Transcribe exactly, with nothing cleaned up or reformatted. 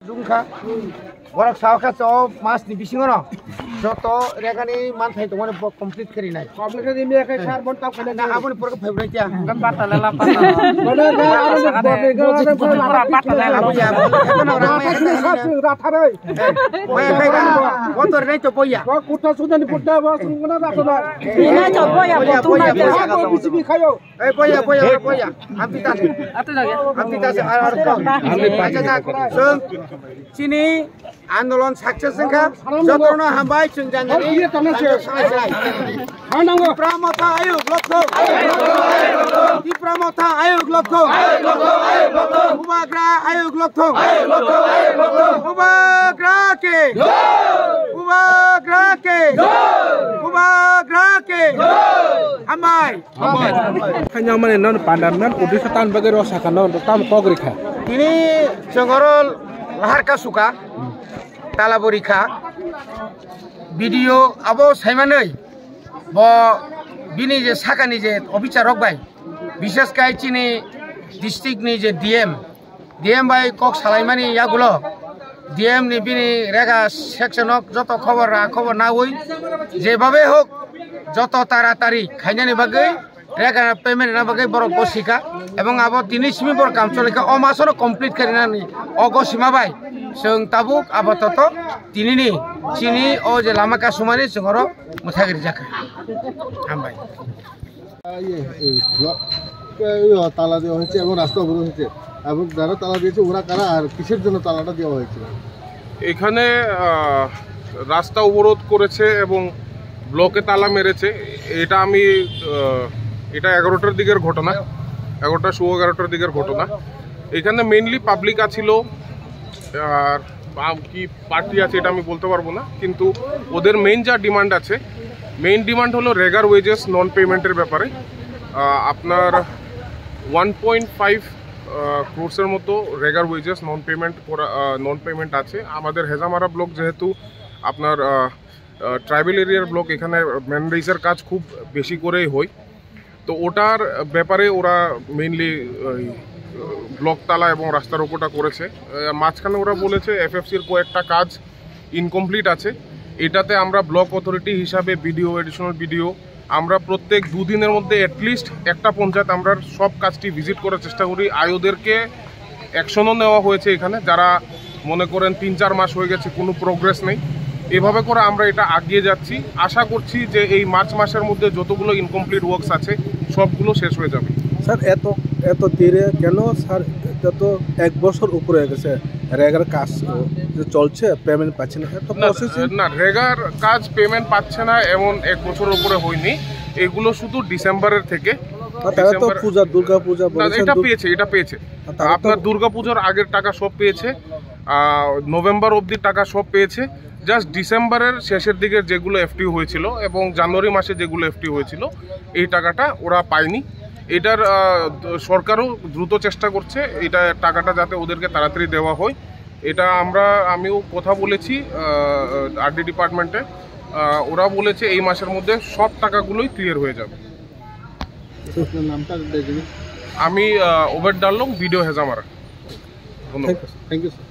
Jungkha. Borok sao kha cho mas ni bisingo no. Joto regani manthai tongmani bo complete khari nai. Complete khari mi khe sar bon tau khana. Na aboni porok phai brai tia. Gam pata lela pata. Mana ga aro bo ga aro bo pata lela. Abu ya. Rata sini sap sini rata rai. Boya khai ga. Motor nai to boya. Kutha sudan putta bo sungna rata rai. Ina to boya bo tu na. Boya, boya, boya. Bisi bi khayo. Ei, boya, boya, boya. Amtwi ta se. Amtwi ta se, ar, ar, ar. Acha, ta, chwng chini andolon success wngkha. Jotono hambai, chwng janjani. Tipra motha ayuk lokthong. Tipra motha ayuk lokthong. Bubagra ayuk lokthong. Bubagra ke. Bubagra ke. Bubagra ke. Hambai. Kanya mane non pandar nan udisa tan bagwi ro saka non tam kok rikha. Tini chwng oro lahar ka suka, tala bo rikha. Video abo saimanwi bo bini je sakani je officer rok bai, bishes kai chini district ni je D M, D M bai kok salaimani yagulo D M ni bini rega section o joto khobor ra khobor naui jebabe hok joto taratari khainani bagwi rega payment rina bagwi borok gosika ebong abo tini simi borok kam cholaikha o masono complete kharinani o gosima bai chwng tabuk abo toto tinini chini o je lama kasumani chwng oro mwthagri jakha. Hambai. এই ব্লক তালা দেওয়া হয়েছে এবং রাস্তা অবরোধ হয়েছে এবং যারা তালা দিয়েছে ওরা কারা আর কিসের জন্য তালাটা দেওয়া হয়েছিল? এখানে আহ, রাস্তা অবরোধ করেছে এবং ব্লকে তালা মেরেছে। এটা আমি আহ, এটা এগারোটার দিকের ঘটনা, এগারোটা সোয়া এগারোটার দিকের ঘটনা। এখানে মেইনলি পাবলিক আছিল, আর বাম কি পার্টি আছে এটা আমি বলতে পারবো না, কিন্তু ওদের মেইন যা ডিমান্ড আছে, মেইন ডিমান্ড হলো রেগার ওয়েজেস নন পেমেন্টের ব্যাপারে। আহ, আপনার ওয়ান পয়েন্ট ফাইভ ক্রোর্সের মতো রেগার ওয়েজেস নন পেমেন্ট করা, নন পেমেন্ট আছে। আমাদের হেজামারা ব্লক যেহেতু আপনার ট্রাইবাল এরিয়ার ব্লক, এখানে ম্যানরেইজের কাজ খুব বেশি করেই হয়। তো ওটার ব্যাপারে ওরা মেইনলি ব্লক তালা এবং রাস্তা রোকোটা করেছে। আহ, মাঝখানে ওরা বলেছে এফএফসির কয়েকটা কাজ ইনকমপ্লিট আছে। এটাতে আমরা ব্লক অথরিটি হিসাবে বিডিও, অ্যাডিশনাল বিডিও, আমরা প্রত্যেক দুদিনের মধ্যে অ্যাটলিস্ট একটা পঞ্চায়েত আমরা সব কাজটি ভিজিট করার চেষ্টা করি। আইওদেরকে অ্যাকশনও নেওয়া হয়েছে এখানে, যারা মনে করেন তিন চার মাস হয়ে গেছে, কোনো প্রোগ্রেস নেই। এভাবে করে আমরা এটা এগিয়ে যাচ্ছি। আশা করছি যে এই মার্চ মাসের মধ্যে যতগুলো ইনকমপ্লিট ওয়ার্কস আছে, সবগুলো শেষ হয়ে যাবে। স্যার, এত, এত ধীরে কেন স্যার? এটা তো এক বছর উপরে হয়ে গেছে, রেগার কাজ যে চলছে, পেমেন্ট পাচ্ছে না, এত না, প্রসেসিং। না, রেগার কাজ পেমেন্ট পাচ্ছে না এমন এক বছরের উপরে হয়নি, এগুলো শুধু ডিসেম্বরের থেকে। আর তারা তো ডিসেম্বর পূজা, দুর্গা পূজা না, বলেছেন, এটা দুর- পেয়েছে, এটা পেয়েছে। আর তারা তো আপনার দুর্গাপুজোর আগের টাকা সব পেয়েছে, আহ, নভেম্বর অবধি টাকা সব পেয়েছে। জাস্ট ডিসেম্বরের শেষের দিকে যেগুলো এফটিউ হয়েছিল এবং জানুয়ারি মাসে যেগুলো এফটিউ হয়েছিল, এই টাকাটা ওরা পায়নি। এটার, আহ, সরকারও দ্রুত চেষ্টা করছে এটা টাকাটা যাতে ওদেরকে তাড়াতাড়ি দেওয়া হয়। এটা আমরা, আমিও কথা বলেছি, আহ, আরডি ডিপার্টমেন্টে। আহ, ওরা বলেছে এই মাসের মধ্যে সব টাকাগুলোই ক্লিয়ার হয়ে যাবে। আপনার নামটা দেবেন। আমি, আহ, ওবেদ ডাল্লং, বিডিও হেজামারা। ধন্যবাদ। Thank you, sir. Thank you, sir.